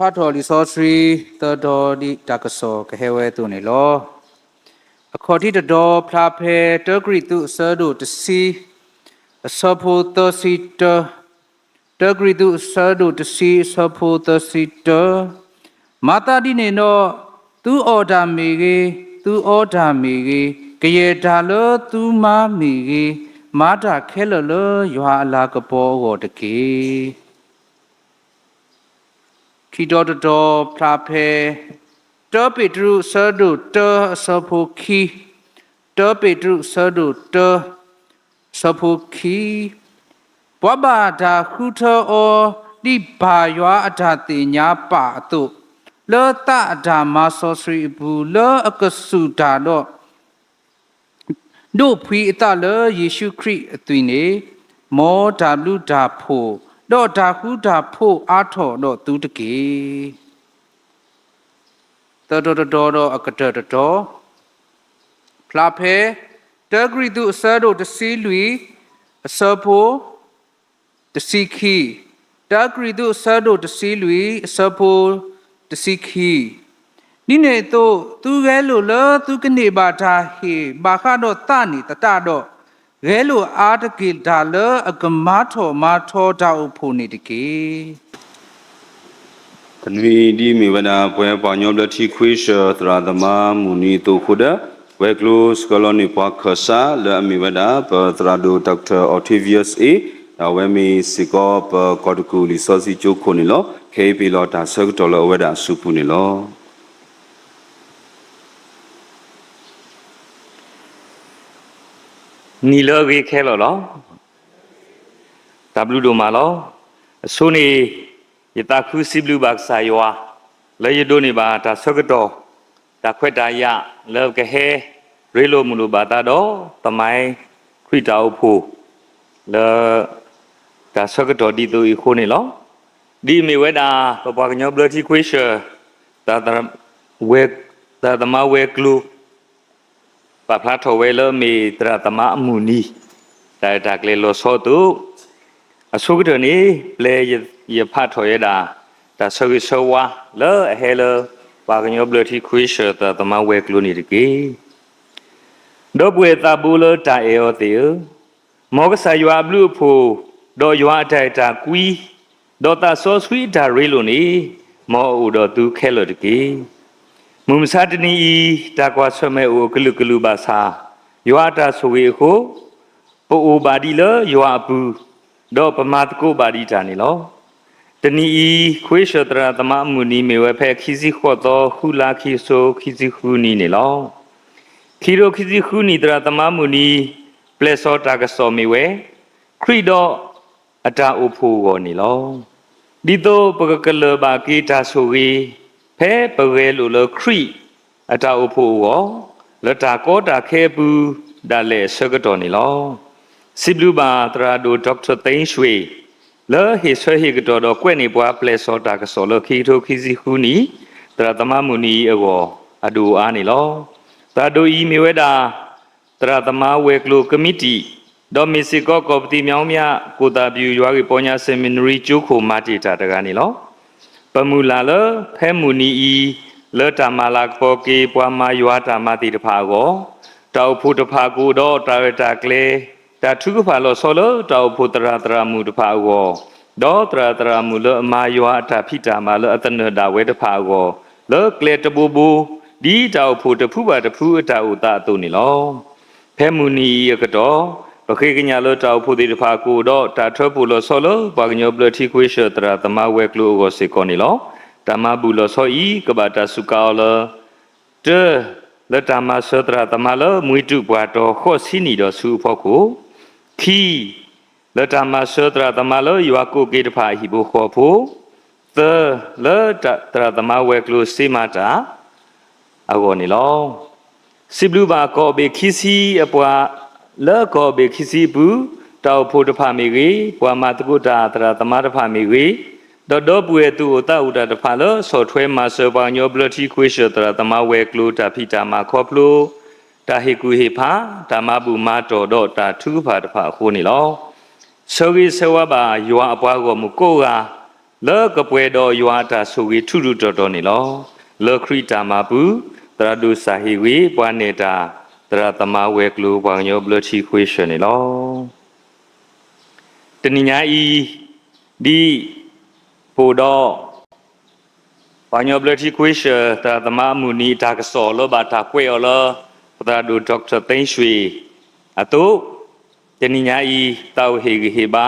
ဖးထီၣ်လံာ်စီဆှံသၢဒီဒ်တၢ်ကစီၣ်ကဟဲဝဲအသိးန့ၣ်လီၤ. အခီၣ်ထံးတဒီ ဖျါဖဲတၢကရံၣ်သူးအဆၢဒိၣ်တဆံ အဆၢဖိသၢဆံတၢ, တၢကရံၣ်သူးအဆၢဒိၣ်တဆံအဆၢဖိသၢဆံတၢ, မၤသးဒ်န့ၣ်ဒီး, သုအီၣ်တၢ်မ့ၢ်ဂ့ၤ, သုအီတၢ်မ့ၢ်ဂ့ၤ, ကယဲၢ်တၢ်လၢသုမၤမ့ၢ်ဂ့ၤ, မၤတၢ်ခဲလၢာ်လၢယွၤအလၤကပီၤအဂီၢ်တက့ၢ်. ခံဒီတဒီ ဖျါဖဲ တၢပ့းတရူးအဆၢဒိၣ်တၢအဆၢဖိခံ, တၢပ့းတရူးအဆၢဒိၣ်တၢ အဆၢဖိခံ, ပှၤဘၣ်တၢ်ဃုထၢအီၤ ဒ်ဘၣ်ယွၤအတၢ်သ့ၣ်ညါပာ်အသိး, လၢသးအတၢ်မၤစီဆှံအပူၤ လၢအကစူၢ်တၢ်ဒီး ဒိးဖှံအသးလၢယ့ၣ်ၡူးခရံာ်အသွံၣ်န့ၣ်, မ်တၢ်ဘျုးတၢ်ဖှိၣ် ဒီးတၢ်ဃူတၢ်ဖိးအါထီၣ်ဒီးသုတက့ၢ်. သၢဒီတဒီဒီးအကတၢၢ်တဒီ, ဖျါဖဲ တၢကရံၣ်သူးအဆၢဒိၣ်တဆံလွံၢ် အဆၢဖိ တဆံခံ, တၢကရံၣ်သူးအဆၢဒိၣ်တဆံလွံၢ် အဆၢဖိ တဆံခံ, ဒ်န့ၣ်အသိး သုဂဲၤလိာ်လၢသုကန့ၢ်ဘၣ်တၢ်ဟ့ၣ်ဘၣ်ဃးဒီးသးန့ၣ်သတးဒီး, ဂဲၤလိာ်အါတက့ၢ်တၢ်လၢအကမၤထီၣ်မၤထီတၢ်အိၣ်ဖှိၣ်န့ၣ်တက့ၢ်. တနံၤအံၤဒ်အမ့ၢ်ဝဲဒၣ် ပဝဲပှၤကညီဘျၢထံခွ့ဆၢၣ် သရၣ်သမါမုၢ်နံၤအသိးအဃိဒီး, ဝဲၤကျိၤဆှၢလီၤန့ၢ်ပှၤခၢၣ်စးလၢအမ့ၢ်ဝဲဒၣ် ပသရၣ်ဒိၣ် Doctor Octavius A, ဒီးအဝဲမ့ၢ်စ့ၢ်ကီးပကီၢ်တကူၣ်လံာ်စီဆှံကၠိခိၣ်န့ၣ်လီၤ. ခဲအံၤပဟ့ၣ်လီၤတၢ်ဆၢကတီၢ်လၢအဝဲဒၣ်အစုပူၤန့ၣ်လီၤ. နံၤလၢအဂ့ၤခဲလၢာ်လီၤ. တၢ်ဘျုးဒိၣ်မးလီၤ. အဆိန့ၣ် ယသးခုစံးဘျုးဘၣ်ကစၢ်ယွၤ လၢယဒိးန့ၢ်ဘၣ်တၢ်ဆၢကတီၢ် တၢ်ခွဲးတၢ်ယာ် လၢပကဟဲရ့လိာ်မုာ်လိာ်ဘၣ်သးဒီး သမိုင်းခရံာ်တၢ်အိၣ်ဖှိၣ် လၢ တၢ်ဆၢကတီၢ်ဒ်သိးအံၤအဃိန့ၣ်လီၤ. ဒ်အမ့ၢ်ဝဲဒၣ် ပပှၤကညီဘျၢထံခွ့ဆၢၣ် သရၣ်သမါဝဲၤကျိၤ ပာ်ဖျါထီၣ်ဝဲလၢအမ့ၢ်သရၣ်သမါအမုၢ်နံၤ တၢ်ရဲၣ်တၢ်ကျဲၤလီၤဆီအသိး, အဆိကတၢၢ်န့ၣ် ပျဲယဖးထီၣ်ဝဲဒၣ် တၢ်ဆၢဂ့ၤဆၢဝါ လၢအဟဲလၢ ပှၤကညီဘျၢထံခွ့ဆၢၣ် သရၣ်သမါဝဲၤကျိၤန့ၣ်တက့ၢ်. ဒီပုၢ်ဝဲၢ်သးဘိလၢတၢ်အဲၣ်အီၤသ့ၣ်ဧၢ, မ်ကစၢ်ယွၤအဘျုးအဖှိၣ်, ဒီးယွၤအတၢ်အဲၣ်တၢ်ကွံ, ဒီးသးစီဆှံအတၢ်ရ့လိာ်န့ၣ်, မ်အအိၣ်ဒီးသုခဲလၢာ်တက့ၢ်. မုၢ်မဆါတနံၤအံၤ တၢ်ကွၢ်ဆၢၣ်မဲာ်အိၣ်အကလုာ်ကလုာ်ဘၣ်ဆၣ်, ယွၤအတၢ်ဆိၣ်ဂ့ၤအဃိ, ပအိၣ်ဘၣ်ဒံးလၢယွၤအပူၤ, ဒီးပမၤသကိးဘၣ်ဒံးတၢ်န့ၣ်လီၤ. တနံၤအံၤ ခွ့ဆၢၣ်သရၣ်သမါအမုၢ်နံၤမ့ၢ်ဝဲဖဲခံဆံဃိးသီ ဃုလါ ခံကထိခံဆံဃုနံၣ်န့ၣ်လီၤ. ခံကထိခံဆံဃုနံၣ် သရၣ်သမါမုၢ်နံၤ ပျဲၢ်စီၤတၢ်ကစီၣ်မ့ၢ်ဝဲ ခရံာ်ဒီးအတၢ်အိၣ်ဖှိၣ်အဂီၢ်န့ၣ်လီၤ. ဒ်သိးပကကလၢၢ်ဘၣ်က့ၤတၢ်ဆိၣ်ဂ့ၤ ဖဲပဂဲၤလိာ်လၢခရံာ်အတၢ်အိၣ်ဖှိၣ်အဂီၢ်, လၢတၢ်ကီတၢ်ခဲအပူၤ ဒၣ်လဲာ်အဆၢကတီၢ်န့ၣ်လီၤ. စံးဘျုးဘၣ်သရၣ်ဒိၣ် Doctor သိန်းရွှေ လၢဟ့ၣ်ဆၢဟ့ၣ်ကတီၢ်ဒီးကွဲးန့ၢ်ပှၤ ပျဲၢ်စီၤတၢ်ကစီၣ်လၢခံကထိခံဆံဃုနံၣ် သရၣ်သမါမုၢ်နံၤအဂီၢ် အဒိၣ်အါန့ၣ်လီၤ. သရၣ်ဒိၣ်အံၤမ့ၢ်ဝဲဒၣ် သရၣ်သမါဝဲၤကျိၤကမံးတံာ်, ဒီးမ့ၢ်စ့ၢ်ကီး ကီၢ်ပသံၣ်မၠါမၠါ ကိၣ်သၣ်ပျူၤ ယွၤဂ့ၢ်ပီညါ Seminary ကၠိခိၣ်မၤတ့ၢ်တၢ်တဂၤန့ၣ်လီၤ. ပမုၢ်လၢ်လၢ ဖဲမုၢ်နံၤအံၤ လၢတၢ်မၤလၤကပီၤက့ၤ ပှၤမၤယွၤတၢ်မၤသ့ၣ်တဖၣ်အဂီၢ်, တၢ်အိၣ်ဖှိၣ်တဖၣ်ကအိၣ်ဒီးတၢ်ရဲၣ်တၢ်ကျဲၤ, တၢ်ထုကဖၣ်လီၤဆီလၢတၢ်အိၣ်ဖှိၣ်သရၣ်သရၣ်မုၣ်တဖၣ်အဂီၢ်, ဒီးသရၣ်သရၣ်မုၣ်လၢအမၤယွၤအတၢ်ဖံးတၢ်မၤလၢအသနၢၣ်ဒၣ်ဝဲတဖၣ်အဂီၢ်, လၢကျဲတဘိဘိ, ဒ်တၢ်အိၣ်ဖှိၣ်တဖုဘၣ်တဖုအတၢ်အိၣ်သးအသိးန့ၣ်လီၤ. ဖဲမုၢ်နံၤအံၤအကတီၢ်, ပဃ့ကညးလၢတၢ်အိၣ်ဖှိၣ်သ့ၣ်တဖၣ်ကအိၣ်ဒီးတၢ်ထၢဖှိၣ်လီၤဆီလၢပှၤကညီဘျၢထံခွ့ဆၢၣ်သရၣ်သမါဝဲၤကျိၤအဂီၢ်စ့ၢ်ကီးန့ၣ်လီၤ. တၢ်မၤဘူၣ်လီၤဆီအံၤ ကဘၣ်တၢ်စူးကါအီၤလၢ တၢ, လၢတၢ်မၤစၢၤသရၣ်သမါလၢမွံတူာ်ပှၢ်တီၤဃိးဆံနံၣ်ဒီးဆူအဖီခိၣ်, ခံ, လၢတၢ်မၤစၢၤသရၣ်သမါလၢယွၤကိးက့ၤတဖၣ်အဟံၣ်ဖိဃီဖိ, သၢ, လၢသရၣ်သမါဝဲၤကျိၤစ့မၤတၢ် အဂီၢ်န့ၣ်လီၤ. စံးဘျုးဘၣ်ကီၢ်ဘ့ၣ်ခံဆံအပှၤ, လၢကီၢ်ဘ့ၣ်ခံဆံအပူၤ, တၢ်အိၣ်ဖှိၣ်တဖၣ်မ့ၢ်ဂ့ၤ, ပှၤမၤသကိးတၢ်သရၣ်သမါတဖၣ်မ့ၢ်ဂ့ၤ, ဒီးဒီပုၢ်ဝဲၢ်သူၣ်အိၣ်သးအိၣ်တၢ်တဖၣ်လၢဆီၣ်ထွဲမၤစၢၤပှၤကညီဘျၢထံခွ့ဆၢၣ်သရၣ်သမါဝဲၤကျိၤတၢ်ဖံးတၢ်မၤခီဖျိ တၢ်ဟ့ၣ်ကူၣ်ဟ့ၣ်ဖး, တၢ်မၤဘူၣ်မၤတီၢ်ဒီးတၢ်ထုကဖၣ်တဖၣ်အဃိန့ၣ်လီၤ. ဆၢဂ့ၤဆၢဝါဘၣ်ယွၤအပှၤဂီၢ်မုၢ်ကိးဂၤ, လၢကပှဲၤဒီးယွၤအတၢ်ဆိၣ်ဂ့ၤထူးထူးတီၤတီၤန့ၣ်လီၤ. လၢခရံာ်တၢ်မၤပူၤ, သရၣ်ဒိၣ်စၢ်ဟ့ၣ်ဂ့ၤ ပှၤနဲၣ်တၢ် သရၣ်သမါဝဲၤကျိၤ ပှၤကညီဘျၢထံခွ့ၡၢၣ်န့ၣ်လီၤ. တနံၤညါအံၤ, ဒ်ပအိၣ်ဒီး ပှၤကညီဘျၢထံခွ့ၡၢၣ် သရၣ်သမါအမုၢ်နံၤအတၢ်ကစီၣ်လၢဘၣ်တၢ်ကွဲးအီၤလၢ ပသရၣ်ဒိၣ် Doctor သိန်းရွှေ အသိး, တနံၤညါအံၤ သးအိၣ်ဟ့ၣ်ဂံၢ်ဟ့ၣ်ဘါ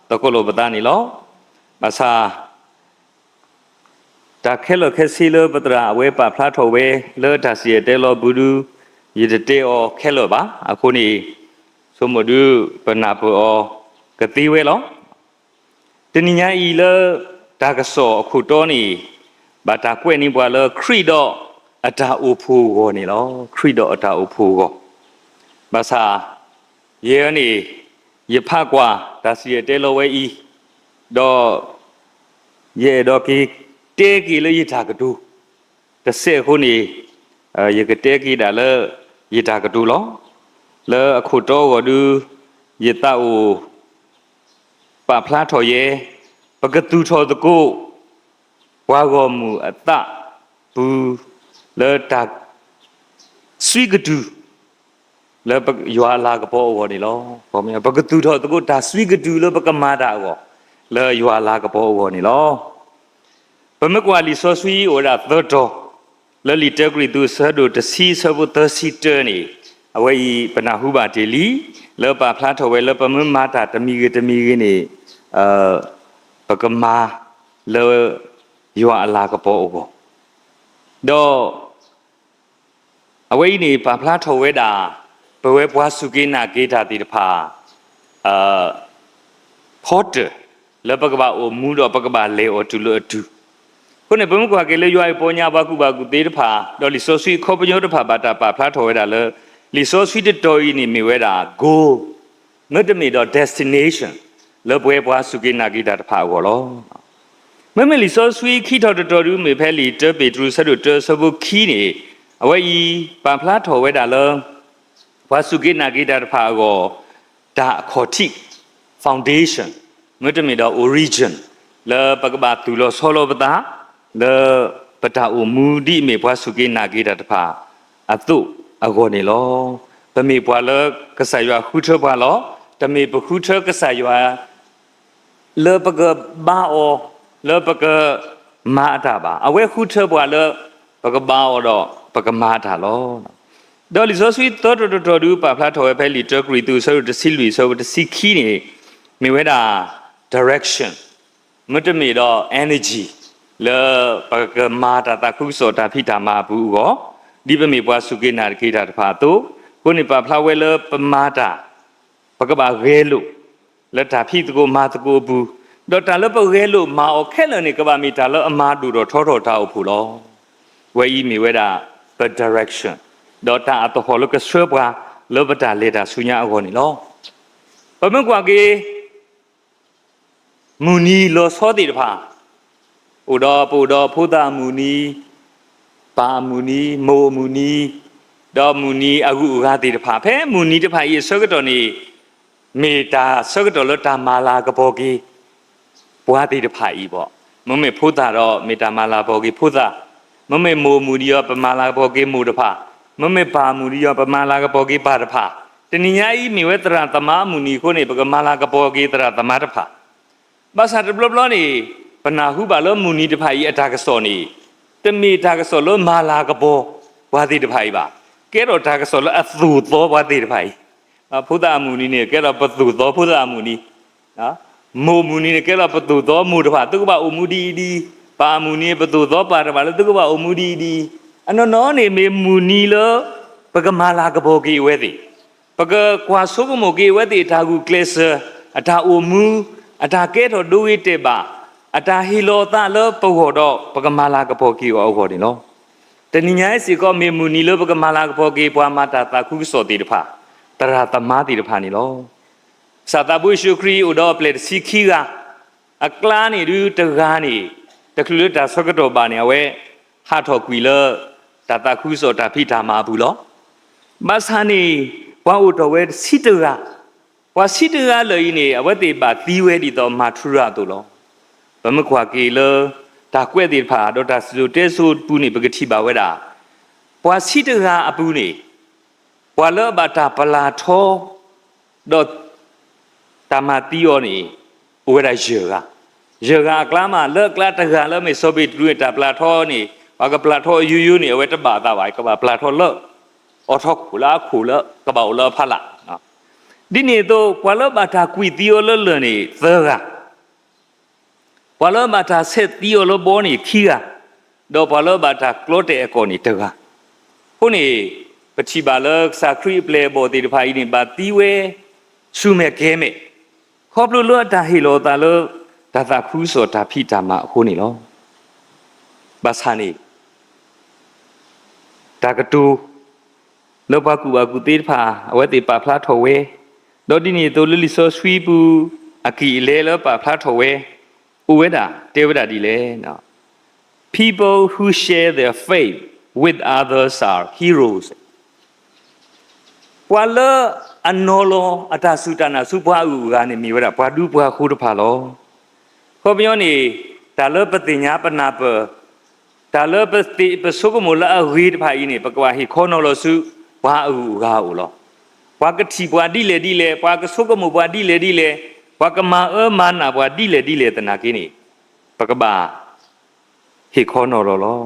သကိးလိာ်ပသးန့ၣ်လီၤ. ဘၣ်ဆၣ် တၢ်ခဲလၢာ်ခဲဆ့လၢပသရၣ်အဝဲပာ်ဖျါထီၣ်ဝဲ လၢတၢ်စံၣ်တဲၤတဲလီၤပူၤဒု, ယတတဲအီၤခဲလၢာ်ဘၣ်. အဃိန့ၣ် ဆိကမိၣ်ဒု ပနၢ်ပၢၢ်အီၤကသ့ဝဲလီၤ. တနံၤညါအံၤလၢ တၢ်ကစီၣ်အခိၣ်တီန့ၣ် ဘၣ်တၢ်ကွဲးန့ၢ်ပှၤလၢခရံာ်ဒီးအတၢ်အိၣ်ဖှိၣ်အဂီၢ်န့ၣ်လီၤ. ခရံာ်ဒီးအတၢ်အိၣ်ဖှိၣ်အဂီၢ်. ဘၣ်ဆၣ် ယဲန့ၣ် ယဖးကွၢ်တၢ်စံၣ်တဲၤတဲလီၤဝဲအံၤ, ဒီး ယအဲၣ်ဒိးက့ၤတဲက့ၤလၢယတၢ်ကတိၤ တစဲးအဃိန့ၣ် ယကတဲက့ၤဒၣ်လၢယတၢ်ကတိၤလီၤ. လၢအခိၣ်တီအဂီၢ်ဒု ယသးအိၣ် ပာ်ဖျါထီၣ်ယဲ ပကသူၣ်ထီၣ်သကိး ပှၤဂီၢ်မုၢ်အသးပူၤ လၢတၢ် စွံကတုၤ လၢယွၤအလၤကပီၤအဂီၢ်န့ၣ်လီၤ. ပကသူၣ်ထီၣ်သကိးတၢ်စွံကတုၤလၢပကမၤတၢ်အဂီၢ် လၢယွၤအလၤကပီၤအဂီၢ်န့ၣ်လီၤ. ပမ့ၢ်ကွၢ်လံာ်စီဆှံအိၣ်ဝဲဒၣ်သၢတီၤ လၢလံာ်တၢကရံၣ်သူးအဆၢဒိၣ်တဆံအဆၢဖိသၢဆံတၢန့ၣ် အဝဲအံၤပနၢ်ဟူဘၣ်တ့ၢ်လံ လၢပာ်ဖျါထီၣ်ဝဲလၢပမ့ၢ်မၤတၢ်တမံၤဂ့ၤတမံၤဂ့ၤန့ၣ် ပကမၤလၢယွၤအလၤကပီၤအဂီၢ် ဒီး အဝဲအံၤန့ၣ် ပာ်ဖျါထီၣ်ဝဲဒၣ် ပဝဲပှၤစူၢ်က့ၤနာ်က့ၤတၢ်သ့ၣ်တဖၣ် ဖီတၢၢ် လၢပကဘၣ်အိၣ်မူဒီးပကဘၣ်လဲၤအီၤတုၤလၢအတုၤ. အဃိန့ၣ် ပမ့ၢ်ကွၢ်က့ၤလၢယွၤအပီညါပှၤကူၣ်ဘၣ်ကူၣ်သ့တဖၣ် ဒီးလံာ်စီဆှံအခီပညီတဖၣ်ဘၣ်တၢ်ပာ်ဖျါထီၣ်ဝဲဒၣ်လၢ လံာ်စီဆှံတတီၤအံၤန့ၣ်မ့ၢ်ဝဲဒၣ် goal မ့တမ့ၢ်ဒီး destination လၢပဝဲပှၤစူၢ်က့ၤနာ်က့ၤတၢ်တဖၣ်အဂီၢ်လီၤ. မ့မ့ၢ်လံာ်စီဆှံခံထီၣ်တတီၤဒု မ့ၢ်ဖဲလံာ်တၢပ့းတရူးဆၢဒိၣ်တၢဆၢဖိခံန့ၣ် အဝဲအံၤပာ်ဖျါထီၣ်ဝဲဒၣ်လၢ ပှၤစူၢ်က့ၤနာ်က့ၤတၢ်တဖၣ်အဂီၢ် တၢ်အခီၣ်ထံး foundation မ့တမ့ၢ်ဒီး origin လၢပကဘၣ်သူၣ်လီၤဆီလီၤပသး လၢပတၢ်အိၣ်မူဒ်အမ့ၢ်ပှၤစူၢ်က့ၤနာ်က့ၤတၢ်တဖၣ်အသိးအဂီၢ်န့ၣ်လီၤ. ပမ့ၢ်ပှၤလၢကစၢ်ယွၤဃုထၢပှၤလီၤ. တမ့ၢ်ပဃုထၢကစၢ်ယွၤ လၢပကဘါအီၤ လၢပကမၤအတၢ်ဘၣ်. အဝဲဃုထၢပှၤလၢ ပကဘါအီၤဒီးပကမၤအတၢ်လီၤ. ဒီးလံာ်စီဆှံသၢတီၤတတီၤဒု ပာ်ဖျါထီၣ်ဝဲဖဲလံာ်တၢကရံၣ်သူး အဆၢဒိၣ်တဆံလွံၢ် အဆၢဖိတဆံခံန့ၣ် မ့ၢ်ဝဲဒၣ် direction မ့တမ့ၢ်ဒီး energy လၢပကမၤတၢ်သးခုကစီၣ်တၢ်ဖံးတၢ်မၤအပူၤအဂီၢ်, ဒ်ပမ့ၢ်ပှၤစူၢ်က့ၤနာ်က့ၤတၢ်တဖၣ်အသိး, အဃိန့ၣ်ပာ်ဖျါဝဲလၢပမၤတၢ် ပကဘၣ်ဂဲၤလိာ် လၢတၢ်ဖံးသကိးမၤသကိးအပူၤ, ဒီးတၢ်လၢပဂဲၤလိာ်မၤအီၤခဲလၢာ်န့ၣ် ကဘၣ်မ့ၢ်တၢ်လၢအမၤဒိၣ်ထီၣ်ထီထီၣ်တၢ်အိၣ်ဖှိၣ်လီၤ. ဝဲအံၤမ့ၢ်ဝဲဒၣ်ပ direction ဒီးတၢ်အသဟီၣ်လၢကဆှၢပှၤလၢပတၢ်လဲၤတၢ်ဆူညါအဂီၢ်န့ၣ်လီၤ. ပမ့ၢ်ကွၢ်က့ၤ မုၢ်နံၤလီၤဆီသ့ၣ်တဖၣ်, အိၣ်ဒီးပအိၣ်ဒီးဖိသၣ်အမုၢ်နံၤ, ပၢ်အမုၢ်နံၤ, မိၢ်အမုၢ်နံၤ, ဒီးမုၢ်နံၤအဂုၤအဂၤသ့ၣ်တဖၣ်, ဖဲမုၢ်နံၤတဖၣ်အံၤအဆၢကတီၢ်န့ၣ် မ့ၢ်တၢ်ဆၢကတီၢ်လၢတၢ်မၤလၤကပီၤက့ၤ ပှၤသ့ၣ်တဖၣ်အံၤဘၣ်. မ့မ့ၢ်ဖိသၣ်ဒီးမ့ၢ်တၢ်မၤလၤကပီၤက့ၤဖိသၣ်, မ့မ့ၢ်မိၢ်အမုၢ်နံၤဒီး ပမၤလၤကပီၤက့ၤမိၢ်တဖၣ်, မ့မ့ၢ်ပၢ်အမုၢ်နံၤဒီး ပမၤလၤကပီၤက့ၤပၢ်တဖၣ်, တနံၤညါအံၤမ့ၢ်ဝဲသရၣ်သမါအမုၢ်နံၤအဃိန့ၣ် ပကမၤလၤကပီၤက့ၤသရၣ်သမါတဖၣ် ဘၣ်ဆၣ်တဘျီဘျီန့ၣ် ပနၢ်ဟူဘၣ်လၢမုၢ်နံၤတဖၣ်အံၤအတၢ်ကစီၣ်န့ၣ် တမ့ၢ်တၢ်ကစီၣ်လၢမၤလၤကပီၤပှၤသ့ၣ်တဖၣ်အံၤဘၣ်. ကဲထီၣ်တၢ်ကစီၣ်လၢအသိၣ်သီပှၤသ့ၣ်တဖၣ်အံၤ, ဖိသၣ်အမုၢ်နံၤန့ၣ် ကဲထီၣ်ပသိၣ်သီဖိသၣ်အမုၢ်နံၤ, မိၢ်အမုၢ်နံၤန့ၣ် ကဲထီၣ်ပသိၣ်သီမိၢ်တဖၣ် သုကဘၣ်အိၣ်မူဒ်အံၤဒ်အံၤ, ပၢ်အမုၢ်နံၤ ပသိၣ်သီပၢ်တဖၣ်လၢသုကဘၣ်အိၣ်မူဒ်အံၤဒ်အံၤ, အနီၢ်နီၢ်န့ၣ်မ့ၢ်မုၢ်နံၤလၢ ပကမၤလၤကပီၤက့ၤအဝဲသ့ၣ် ပကကွၢ်ဆိကမိၣ်က့ၤအဝဲသ့ၣ်အတၢ်ဂုာ်ကျဲးစၢး, အတၢ်အိၣ်မူ, အတၢ်ကဲထီၣ်ဒိဂ့ၤတဲာ်ဘၣ်, အတၢ်ဟ့ၣ်လီၤအသးလၢပဂီၢ်ဒီး ပကမၤလၤကပီၤက့ၤအီၤအဂီၢ်န့ၣ်လီၤ. တနံၤညါအံၤစ့ၢ်ကီး မ့ၢ်မုၢ်နံၤလၢပကမၤလၤကပီၤက့ၤပှၤမၤတၢ်သးခုကစီၣ်သ့ၣ်တဖၣ်, သရၣ်သမါသ့ၣ်တဖၣ်န့ၣ်လီၤ. ကစၢ်သးဘိယ့ၣ်ၡူးခရံာ်အိၣ်ဒီးအပျဲၢ်တဆံခံဂၤ, အကျါန့ၣ်ဒုတဂၤန့ၣ်, တချုးလၢတၢ်ဆၢကတီၢ်ဘၣ်န့ၣ် အဝဲဟးထီၣ်ကွံာ်လၢ တၢ်သးခုကစီၣ်တၢ်ဖံးတၢ်မၤအပူၤလီၤ. ဘၣ်ဆၣ်န့ၣ် ပှၤအိၣ်ထီၣ်ဝဲတဆံတဂၤ, ပှၤဆံတဂၤလၢာ်အံၤန့ၣ် အဝဲသ့ၣ်ဘၣ်သံဝဲဒ်သိးမၤထူရၤအသိးလီၤ. ပမ့ၢ်ကွၢ်က့ၤလၢ တၢ်ကွဲးသ့ၣ်တဖၣ် ဒီးတၢ်စံၣ်စိၤတဲစိၤအပူၤန့ၣ် ပကထံၣ်ဘၣ်ဝဲဒၣ် ပှၤဆံးတဂၤအပူၤန့ၣ် ပှၤလၢအဘၣ်တၢ်ပလၢ်ထီ ဒီး တၢ်မၤသံအီၤန့ၣ် အိၣ်ဝဲဒၣ်ယဲၢ်ဂၤ, ယဲၢ်ဂၤအကျါမး လၢအကျါတဂၤလၢအမ့ၢ်စီၤပ့းတရူးန့ၣ် တၢ်ပလၢ်ထီန့ၣ် ပှၤကပလၢ်ထီယိယိန့ၣ် အဝဲတဘၣ်သးဘၣ်, ကဘၣ်ပလၢ်ထီလၢ အိးထီၣ်ခိၣ်လၢအခိၣ်လၢကဘၣ်အိၣ်လၢအဖီလာ်. ဒ်န့ၣ်အသိး ပှၤလၢဘၣ်တၢ်ကွံာ်သံအီၤလၢလၢၢ်န့ၣ် သၢဂၤ, ပှၤလၢဘၣ်တၢ်ဆဲးသံအီၤလၢဘီန့ၣ်ခံဂၤ, ဒီးပှၤလၢဘၣ်တၢ်ကျီတဲာ်အကီၢ်န့ၣ်တဂၤ. အဃိန့ၣ် ပထံၣ်ဘၣ်လၢကစၢ်ခရံာ်အပျဲၢ်အဘီၣ်သ့ၣ်တဖၣ်အံၤန့ၣ် ဘၣ်သံဝဲ ဆူမဲာ်ကဲၤမဲာ်, ခီဖျိလၢအတၢ်ဟ့ၣ်လီၤအသးလၢ တၢ်သးခုကစီၣ်တၢ်ဖံးတၢ်မၤအဃိန့ၣ်လီၤ. ဘၣ်ဆၣ်န့ၣ် တၢ်ကတိၤ လၢပှၤကူၣ်ဘၣ်ကူၣ်သ့တဖၣ် အဝဲသ့ၣ်ပာ်ဖျါထီၣ်ဝဲ, ဒီးဒ်န့ၣ်အသိးလၢလံာ်စီဆှံပူၤ အကံၢ်အလဲလၢပာ်ဖျါထီၣ်ဝဲ အိၣ်ဝဲဒၣ် တဲဝဲဒၣ်ဒ်လဲၣ်. People who share their faith with others are heroes. ပှၤလၢအနီၤလီၤအတၢ်စူၢ်တၢ်နာ်ဆူပှၤအဂုၤအဂၤန့ၣ် မ့ၢ်ဝဲဒၣ်ပှၤဒူပှၤဃိတဖၣ်လီၤ. ခီပညီန့ၣ် တၢ်လၢပသ့ၣ်ညါပနၢ်ပၢၢ် တၢ်လၢပသ့ၣ်ပဆိကမိၣ်လၢအဂ့ၤတဖၣ်အံၤန့ၣ် ပကဘၣ်ဟ့ၣ်ခီနီၤလီၤဆူ ပှၤအဂုၤအဂၤအအိၣ်လီၤ. ပှၤကထံၣ်ပှၤဒ်လဲၣ်ဒ်လဲၣ်, ပှၤကဆိကမိၣ်ပှၤဒ်လဲၣ်ဒ်လဲၣ်, ပှၤကမၤအၢမၤနးပှၤဒ်လဲၣ်ဒ်လဲၣ်သနာ်က့န့ၣ် ပကဘၣ် ဟ့ၣ်ခီနီၤလီၤလီၤ.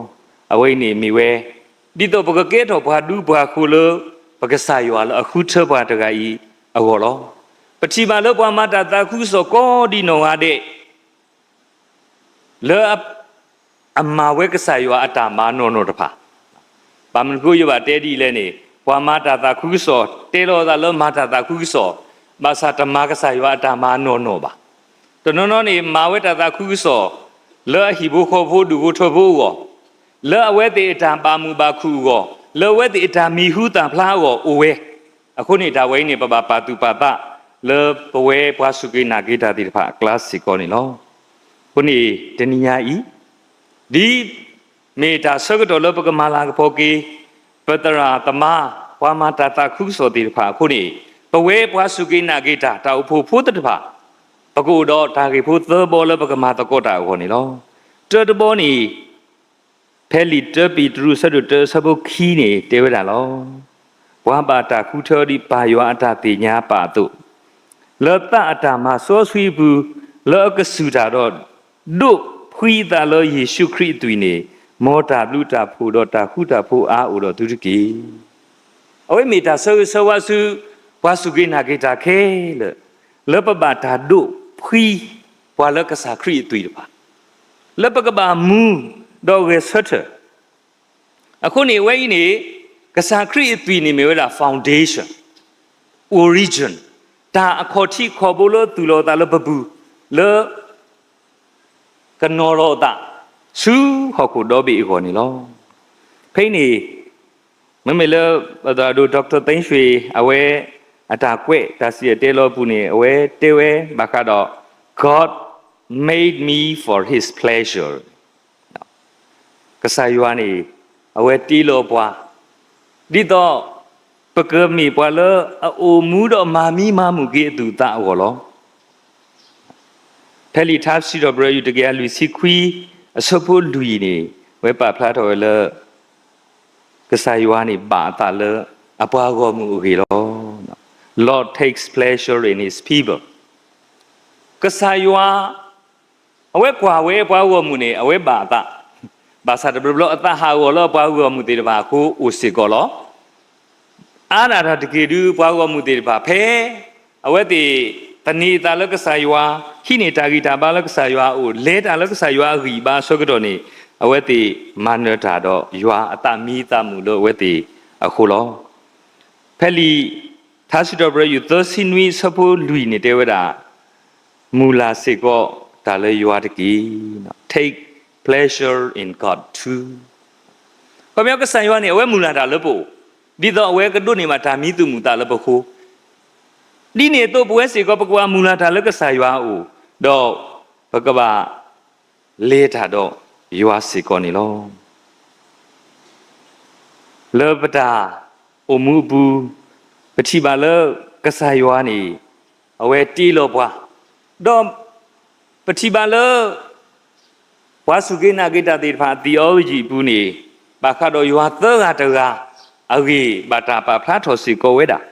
အဝဲအံၤန့ၣ်မ့ၢ်ဝဲ ဒ်သိးပကကဲထီၣ်ပှၤဒူပှၤဃိလၢ ပကစၢ်ယွၤလၢအဃုထၢပှၤတဂၤအံၤအဂီၢ်လီၤ. ပထံၣ်ဘၣ်လၢပှၤမၤတၢ်သးခုကစီၣ်ကိးဒံနီၢ်ဂၤဒဲး လၢ အမၤဝဲကစၢ်ယွၤအတၢ်မၤနီၢ်နီၢ်တဖၣ်, ဘၣ်မနုၤဃိယဘၣ်တဲဒ်လဲၣ်န့ၣ် ပှၤမၤတၢ်သးခုကစီၣ် တဲလီၤအသးလၢမၤတၢ်သးခုကစီၣ်, ဘၣ်ဆၣ်တမၤကစၢ်ယွၤအတၢ်မၤနီၢ်နီၢ်ဘၣ်. တနီၤနီၤန့ၣ် မၤဝဲတၢ်သးခုကစီၣ် လၢအဟံၣ်ဖိဃီဖိဒူၣ်ဖိထၢဖိအဂီၢ်, လၢအဝဲသ့ၣ်အတၢ်ဘၣ်မုာ်ဘၣ်ခုၣ်အဂီၢ်, လၢအဝဲသ့ၣ်အတၢ်မံၤဟူသၣ်ဖျါအဂီၢ်အိၣ်ဝဲ. အဃိန့ၣ် တၢ်ဝဲအံၤန့ၣ် ပဘၣ်ပာ်သူၣ်ပာ်သး လၢပဝဲပှၤစူၢ်က့ၤနာ်က့ၤတၢ်သ့ၣ်တဖၣ်အကျါစ့ၢ်ကီးန့ၣ်လီၤ. အဃိန့ၣ် တနံၤညါအံၤ ဒ်မ့ၢ်တၢ်ဆၢကတီၢ်လၢပကမၤလၤကပီၤက့ၤ ပသရၣ်သမါ ပှၤမၤတၢ်သးခုကစီၣ်သ့ၣ်တဖၣ်အဃိန့ၣ် ပဝဲပှၤစူၢ်က့ၤနာ်က့ၤတၢ် တၢ်အိၣ်ဖှိၣ်ဖိသ့ၣ်တဖၣ် ပကအိၣ်ဒီးတၢ်ဂ့ၢ်ဖိသၢဘီလၢပကမၤသကိးတၢ်အဂီၢ်န့ၣ်လီၤ. တၢတဘီန့ၣ် ဖဲလံာ်တၢပ့းတရူး အဆၢဒိၣ်တၢ အဆၢဖိခံန့ၣ် တဲဝဲဒၣ်လီၤ. ပှၤဘၣ်တၢ်ဃုထၢဒ်ပၢ်ယွၤအတၢ်သ့ၣ်ညါပာ်အသိး, လၢသးအတၢ်မၤစီဆှံအပူၤ, လၢအကစူၢ်တၢ်ဒီး ဒိးဖှံအသးလၢယ့ၣ်ၡူးခရံာ်အသွံၣ်န့ၣ်, မ်တၢ်ဘျုးတၢ်ဖှိၣ်ဒီးတၢ်ဃူတၢ်ဖိးအါအိၣ်ဒီးသုတက့ၢ်. အဝဲမ့ၢ်တၢ်ဆၢဂ့ၤဆၢဝါဆူ ပှၤစူၢ်က့ၤနာ်က့ၤတၢ်ခဲလၢာ်, လၢပဘၣ်တၢ်ဒိးဖှံ ပှၤလၢကစၢ်ခရံာ်အသွံၣ်တဖၣ်, လၢပကဘၣ်မူဒီးဂဲၤဆၢထၢၣ် အဃိန့ၣ် အဝဲအံၤန့ၣ် ကစၢ်ခရံာ်အသွံၣ်န့ၣ်မ့ၢ်ဝဲဒၣ် foundation, origin, တၢ်အခီၣ်ထံးခီၣ်ဘိလၢအသူၣ်လီၤအသးလၢပပူၤ, လၢ ကနီၤလီၤအသး ဆူဟီၣ်ခိၣ်ဒီဘ့ၣ်အဂီၢ်န့ၣ်လီၤ. ဖဲအံၤန့ၣ် မ့မ့ၢ်လၢ ပသရၣ်ဒိၣ် Doctor သိန်းရွှေ အဝဲ အတၢ်ကွဲးတၢ်စံၣ်တဲၤတဲလီၤအပူၤန့ၣ် အဝဲတဲဝဲဘၣ်ဃးဒီး God made me for his pleasure. ကစၢ်ယွၤန့ၣ် အဝဲတ့လီၤပှၤ ဒ်သိး ပကမ့ၢ်ပှၤလၢအအိၣ်မူဒီးမၤမံမၤမုာ်က့ၤအသူၣ်အသးအဂီၢ်လီၤ. ဖဲလံာ်ထါစံးထီၣ်ပတြၢၤ ယူၢ်တကယၤလွံၢ်ဆံခွံ အဆၢဖိလွံၢ်န့ၣ် အဝဲပာ်ဖျါထီၣ်ဝဲလၢ ကစၢ်ယွၤန့ၣ်ဘၣ်အသးလၢအပှၤဂီၢ်မုၢ်အဂ့ၢ်လီၤ. Lord takes pleasure in his people. ကစၢ်ယွၤ အဝဲကွၢ်ဝဲပှၤဂီၢ်မုၢ်န့ၣ် အဝဲဘၣ်အသး, ဘၣ်ဆၣ်တဘျီဘျီအသးဟးဂီၤလၢပှၤဂီၢ်မုၢ်သ့ၣ်တဖၣ်အဃိ အိၣ်စ့ၢ်ကီးလီၤ. အါဒၣ်တၢ်တက့ၢ်ဒုး ပှၤဂီၢ်မုၢ်သ့ၣ်တဖၣ် ဖဲ အဝဲသ့ၣ် သန့ၤအသးလၢကစၢ်ယွၤ, ဟံးန့ၢ်တၢ်ဂံၢ်တၢ်ဘါလၢကစၢ်ယွၤအအိၣ်, လဲၤတၢ်လၢကစၢ်ယွၤအဂံၢ်အဘါအဆၢကတီၢ်န့ၣ် အဝဲသ့ၣ်မၤနၢၤတၢ်ဒီးယွၤအသးမံသးမုာ်လၢအဝဲသ့ၣ်အဃိလီၤ. ဖဲလံာ်ထါစံးထီၣ်ပတြၢၤ ယူၢ်သၢဆံနွံ အဆၢဖိလွံၢ်န့ၣ်တဲဝဲဒၣ်, မုၢ်လၢ်စ့ၢ်ကီးတၢ်လၢယွၤတက့ၢ်. Take pleasure in God too. ခီပညီကစၢ်ယွၤန့ၣ် အဝဲမုၢ်လၢ်တၢ်လၢပအိၣ်, ဒ်သိးအဝဲကဒိးန့ၢ်ဘၣ်တၢ်မံသူၣ်မုာ်သးလၢပဃိ, ဒ်န့ၣ်အသိးပဝဲစ့ၢ်ကီး ပကဘၣ်မုၢ်လၢ်တၢ်လၢကစၢ်ယွၤအအိၣ်, ဒီးပကဘၣ်လဲၤတၢ်ဒီးယွၤစ့ၢ်ကီးန့ၣ်လီၤ. လၢပတၢ်အိၣ်မူအပူၤ, ပထံၣ်ဘၣ်လၢကစၢ်ယွၤန့ၣ် အဝဲတ့လီၤပှၤ, ဒီးပထံၣ်ဘၣ်လၢ ပှၤစူၢ်က့ၤနာ်က့ၤတၢ်သ့ၣ်တဖၣ်အ theology အပူၤန့ၣ် ဘၣ်ဃးဒီးယွၤသၢဂၤတဂၤအဂ့ၢ် ဘၣ်တၢ်ပာ်ဖျါထီၣ်စ့ၢ်ကီးဝဲဒၣ်.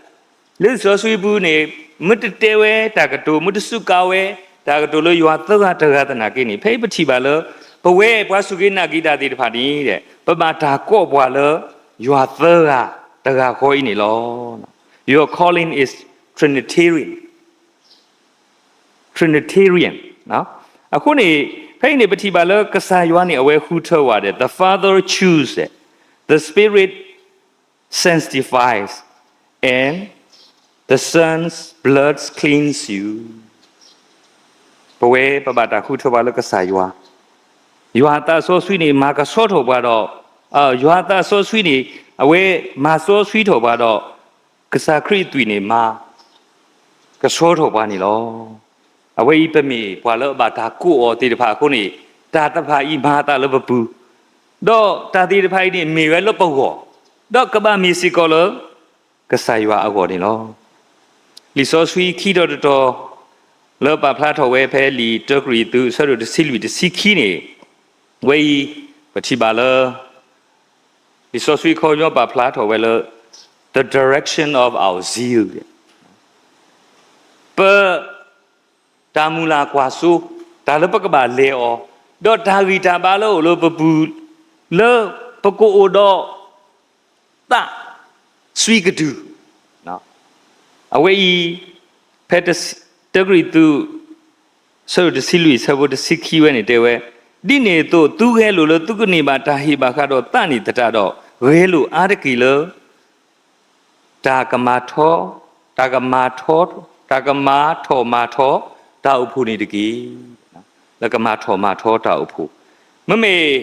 လံာ်စီဆှံအပူၤန့ၣ် မ့ၢ်တတဲဝဲတၢ်ကတိၤ မ့ၢ်တစူးကါဝဲတၢ်ကတိၤလၢယွၤသၢဂၤတဂၤသနာ်က့န့ၣ် ဖဲအံၤပထံၣ်ဘၣ်လၢ ပဝဲပှၤစူၢ်က့ၤနာ်က့ၤတၢ်သ့ၣ်တဖၣ်န့ၣ် ပဘၣ်တၢ်ကိးပှၤလၢယွၤသၢဂၤတဂၤဃီအံၤန့ၣ်လီၤ. Your calling is Trinitarian. Trinitarian. အဃိန့ၣ် ဖဲအံၤန့ၣ် ပထံၣ်ဘၣ်လၢကစၢ်ယွၤန့ၣ် အဝဲဃုထၢဝဲဒၣ် the Father choose, the Spirit sanctifies, and the Son's blood cleans you. ပဝဲပဘၣ်တၢ်ဃုထၢပှၤလၢကစၢ်ယွၤ, ယွၤအသးစီဆှံန့ၣ် မၤကဆှီထီၣ်ပှၤဒီး, ယွၤအသးစီဆှံန့ၣ် အဝဲမၤစီဆှံထီၣ်ပှၤဒီး ကစၢ်ခရံာ်အသွံၣ်န့ၣ် မၤကဆှီထီၣ်ပှၤန့ၣ်လီၤ. အဝဲအံၤပမ့ၢ်ပှၤလၢအဘၣ်တၢ်ကိးအီၤသ့ၣ်တဖၣ်အဃိန့ၣ် တၢ်တဖၣ်အံၤမၤအသးလၢပပူၤ, ဒီးတၢ်သ့ၣ်တဖၣ်အံၤန့ၣ် မ့ၢ်ဝဲလၢပဂီၢ်, ဒီးကဘၣ်မ့ၢ်စ့ၢ်ကီးလၢ ကစၢ်ယွၤအဂီၢ်န့ၣ်လီၤ. လံာ်စီဆှံခံထီၣ်တတီၤ လၢပာ်ဖျါထီၣ်ဝဲဖဲလံာ်တၢကရံၣ်သူး အဆၢဒိၣ်တဆံလွံၢ်တဆံခံန့ၣ်, ဝဲအံၤ ပထံၣ်ဘၣ်လၢ လံာ်စီဆှံခီပညီပာ်ဖျါထီၣ်ဝဲလၢ the direction of our zeal, ပ တၢ်မုၢ်လၢ်ကွၢ်စိ, တၢ်လၢပကဘၣ်လဲၤအီၤ, ဒီးတၢ်ဂံၢ်တၢ်ဘါလၢအိၣ်လၢပပူၤ လၢပကအိၣ်ဒီး သးစွံကတုၢ်, အဝဲအံၤ ဖဲတၢကရံၣ်သူး ဆၢဒိၣ်တဆံလွံၢ် ဆၢဖိတဆံခံဝဲန့ၣ်တဲဝဲ, ဒ်န့ၣ်အသိး သုဂဲၤလိာ်လၢသုကန့ၢ်ဘၣ်တၢ်ဟ့ၣ်ဘၣ်ဃးဒီးသးန့ၣ်သတးဒီး, ဂဲၤလိာ်အါတက့ၢ်လၢ တၢ်ကမၤထီ, တၢ်ကမၤထီ, တၢ်ကမၤထီၣ်မၤထီ တၢ်အိၣ်ဖှိၣ်န့ၣ်တက့ၢ်. လၢကမၤထီၣ်မၤထီတၢ်အိၣ်ဖှိၣ်, မ့မ့ၢ်